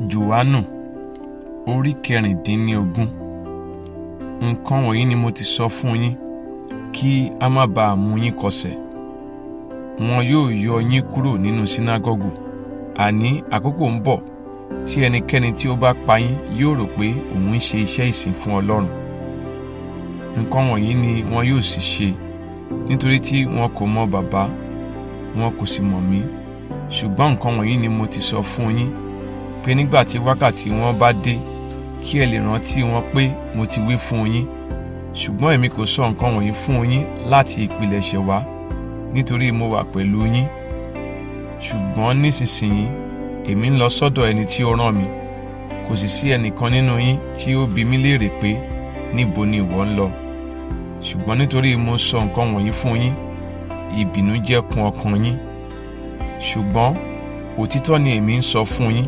Jòhánù orí 16. Nǹkan wọ̀nyí ni mo ti sọ fún yín kí a má baà mú yín kọsẹ̀. Wọn yóò yọ yín kúrò nínú sínágọ́gù, àní àkókò ń bọ̀ tí ẹnikẹ́ni tí ó bá pa yín yóò rò pé òun ń ṣe iṣẹ́ ìsìn fún Ọlọ́run. Nǹkan wọ̀nyí ni wọn yóò sì ṣe, nítorí tí wọn kò mọ Bàbá, wọn kò sì mọ̀ mí. Ṣùgbọ́n nǹkan wọ̀nyí ni mo ti sọ fún yín, pé nígbà tí wákàtí wọn bá dé, kí ẹ lè rántí wọn pé mo ti wí fún yín. Ṣùgbọ́n èmi kò sọ nǹkan wọ̀nyí fún yín láti ìpilẹ̀ṣẹ̀ wá, nítorí mo wà pẹ̀lú yín. Ṣùgbọ́n nísinsìnyí èmi ń lọ sọ́dọ̀ ẹni tí ó rán mi. Kò sì sí ẹnìkan nínú yín tí ó bi mí léèrè pé, níbo ni ìwọ ń lọ? Ṣùgbọ́n nítorí mo sọ nǹkan wọ̀nyí fún yín, ìbìnújẹ́ kún ọkàn yín. Ṣùgbọ́n òtítọ́ ni èmi ń sọ fún yín.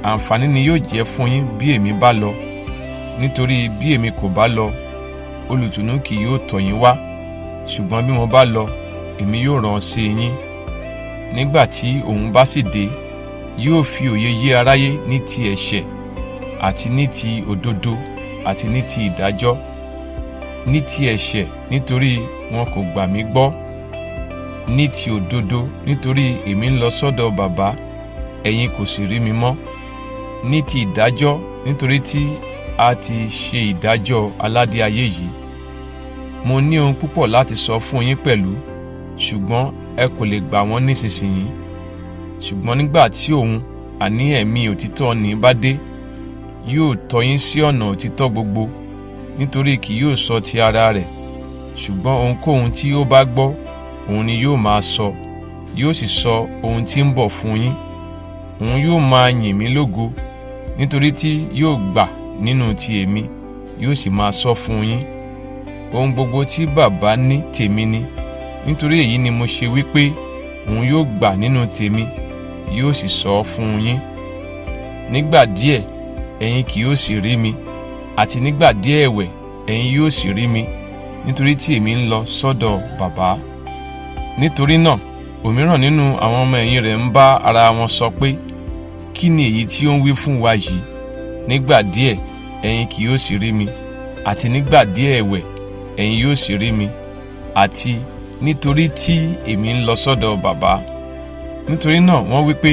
Àǹfààní ni yóò jẹ́ fún yín bí èmi bá lọ. Nítorí bí èmi kò bá lọ, olùtùnú kì yóò tọ̀ yín wá. Ṣùgbọ́n bí mo bá lọ, èmi yóò rán sí yín. Nígbà tí òun bá sì dé, yóò fi òye yé aráyé ní ti ẹ̀ṣẹ̀, àti ní ti òdodo, àti ní ti ìdájọ́. Ní ti ẹ̀ṣẹ̀, nítorí wọn kò gbà mí gbọ́. Ní ti òdodo, nítorí èmi ń lọ sọ́dọ̀ Bàbá, ẹ̀yin kò sì rí mi mọ́. Ní ti ìdájọ́, nítorí tí a ti ṣe ìdájọ́ aládé ayé yìí. Mo ní ohun púpọ̀ láti sọ fún yín pẹ̀lú, ṣùgbọ́n ẹ kò lè gbà wọ́n nísinsìnyí. Ṣùgbọ́n nígbà tí òun, àní ẹ̀mí òtítọ́ nì bá dé, yóò tọ́ yín sí ọ̀nà òtítọ́ gbogbo, nítorí kì yóò sọ ti ara rẹ̀, ṣùgbọ́n ohunkóhun tí ó bá gbọ́, òun ni yóò máa sọ, yóò sì sọ ohun tí ń bọ̀ fún yín. Òun yóò máa yìn mí lógo, nítorí tí yóò gbà nínú ti èmi, yóò sì máa sọ fún yín. Ohun gbogbo tí Bàbá ní tèmi ni, nítorí èyí ni mo ṣe wí pé òun yóò gbà nínú tèmi, yóò sì sọ fún yín. Nígbà díẹ̀ ẹ̀yin kì yóò sì rí mi, àti nígbà díẹ̀ ẹ̀wẹ̀ ẹ̀yin yóò sì rí mi, nítorí tí èmi ń lọ sọ́dọ̀ Bàbá. Nítorí náà òmíràn nínú àwọn ọmọ ẹ̀yìn rẹ̀ ń bá ara wọn sọ pé, kí ni èyí tí ó ń wí fún wa yìí? Nígbà díẹ̀ ẹ̀yin kì yóò sì rí mi, àti nígbà díẹ̀ ẹ̀wẹ̀ ẹ̀yin yóò sì rí mi, àti nítorí tí èmi ń lọ sọ́dọ̀ Bàbá. Nítorí náà wọ́n wí pé,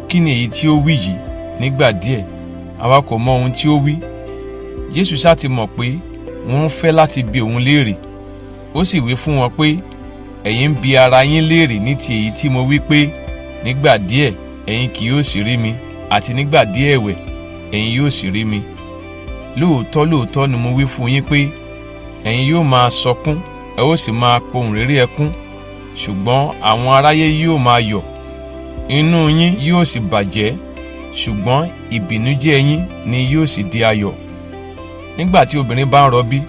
kí ni èyí tí ó wí yìí? Nígbà díẹ̀, àwa kò mọ ohun tí ó wí. Jésù ṣá ti mọ̀ pé wọ́n fẹ́ láti bi òun léèrè. Ó sì wí fún wọn pé, ẹ̀yin ń bi ara yín léèrè ní ti èyí tí mo wí pé, nígbà díẹ̀ ẹ̀yin kì yóò sì rí mi, àti nígbà díẹ̀ ẹ̀wẹ̀ ẹ̀yin yóò sì rí mi. Lóòótọ́ lóòótọ́ ni mo wí fún yín pé, ẹ̀yin yóò máa sọkún, ẹ ó sì máa pohùn réré ẹkún, ṣùgbọ́n àwọn aráyé yóò máa yọ̀. Inú yín yóò sì bàjẹ́, ṣùgbọ́n ìbìnújẹ́ yín ni yóò sì di ayọ̀. Nígbà tí obìnrin bá ń rọbí,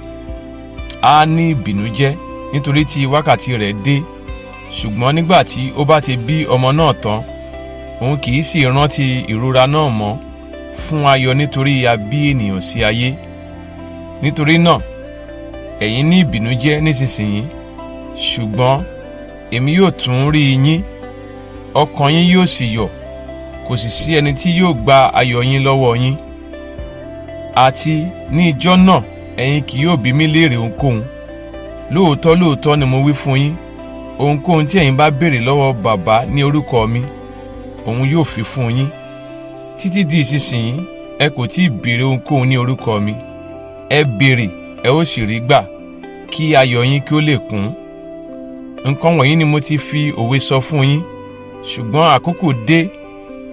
á ní ìbìnújẹ́ nítorí tí wákàtí rẹ̀ dé. Ṣùgbọ́n nígbà tí ó bá ti bí ọmọ náà tán, òun kì í sì rántí ìrora náà mọ́ fún ayọ̀ nítorí a bí ènìyàn sí ayé. Nítorí náà, ẹ̀yin ní ìbìnújẹ́ nísinsìnyí, ṣùgbọ́n èmi yóò tún rí yín, ọkàn yín yóò sì yọ̀, kò sì sí ẹni tí yóò gba ayọ̀ yín lọ́wọ́ yín. Àti ní ijọ́ náà ẹ̀yin kì yóò bi mí léèrè ohunkóhun. Lóòótọ́ lóòótọ́ ni mo wí fún yín, ohunkóhun tí ẹ̀yin bá béèrè lọ́wọ́ Bàbá ní orúkọ mi, òun yóò fi fún yín. Títí di ìsinsìnyí ẹ kò tí ì béèrè ohunkóhun ní orúkọ mi. Ẹ béèrè, ẹ ó sì rí gbà, kí ayọ̀ yín kí ó lè kún. Nǹkan wọ̀nyí ni mo ti fi òwe sọ fún yín, ṣùgbọ́n àkókò dé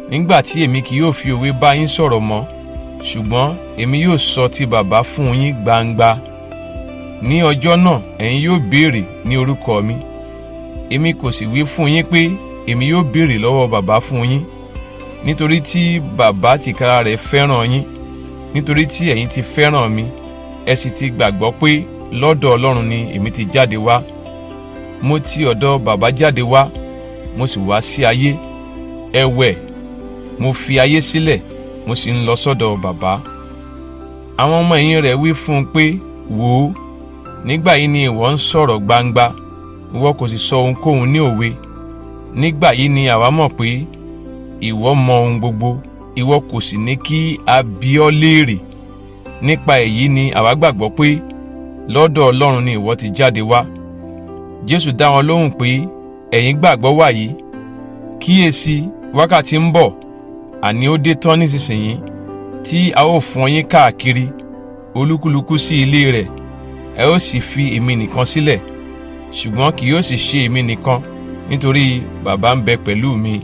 nígbà tí èmi kì yóò fi òwe bá yín sọ̀rọ̀ mọ́, ṣùgbọ́n èmi yóò sọ ti Bàbá fún yín gbangba. Ní ọjọ́ náà ẹ̀yin yóò béèrè ní orúkọ mi. Èmi kò sì wí fún yín pé èmi yóò béèrè lọ́wọ́ Bàbá fún yín, nítorí tí Bàbá tìkára rẹ̀ fẹ́ràn yín, nítorí tí ẹ̀yin ti fẹ́ràn mi, ẹ sì ti gbàgbọ́ pé lọ́dọ̀ Ọlọ́run ni èmi ti jáde wá. Mo ti ọ̀dọ̀ Bàbá jáde wá, mo sì wá sí ayé. Ẹ̀wẹ̀, mo fi ayé sílẹ̀, mo sì ń lọ sọ́dọ̀ Bàbá. Àwọn ọmọ ẹ̀yìn rẹ̀ wí fún un pé, wò ó, nígbà yìí ni ìwọ ń sọ̀rọ̀ gbangba, ìwọ kò sì sọ ohunkóhun ní òwe. Nígbà yìí ni àwa mọ̀ pé ìwọ mọ ohun gbogbo, Ìwọ kò sì ní kí a bi ọ́ léèrè. Nípa èyí ni àwa gbàgbọ́ pé lọ́dọ̀ Ọlọ́run ni ìwọ ti jáde wá. Jésù dá wọn lóhùn pé, ẹ̀yin gbàgbọ́ wàyí. Kíyèsí, wákàtí ń bọ̀, àní ó dé tán nísinsìnyí, tí a ó fọ́n yín káàkiri, olúkúlùkù sí ilé rẹ̀, ẹ ó sì fi èmi nìkan sílẹ̀. Ṣùgbọ́n kì yóò sì ṣe èmi nìkan, nítorí Bàbá ń bẹ pẹ̀lú mi.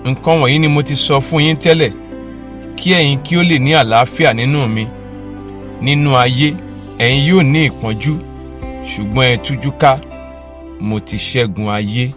Nǹkan wọ̀nyí ni mo ti sọ fún yín tẹ́lẹ̀, kí ẹ̀yin kí ó lè ní àlàáfíà nínú mi. Nínú ayé ẹ̀yin yóò ní ìpọ́njú, ṣùgbọ́n ẹ tújú ká, mo ti ṣẹ́gun ayé.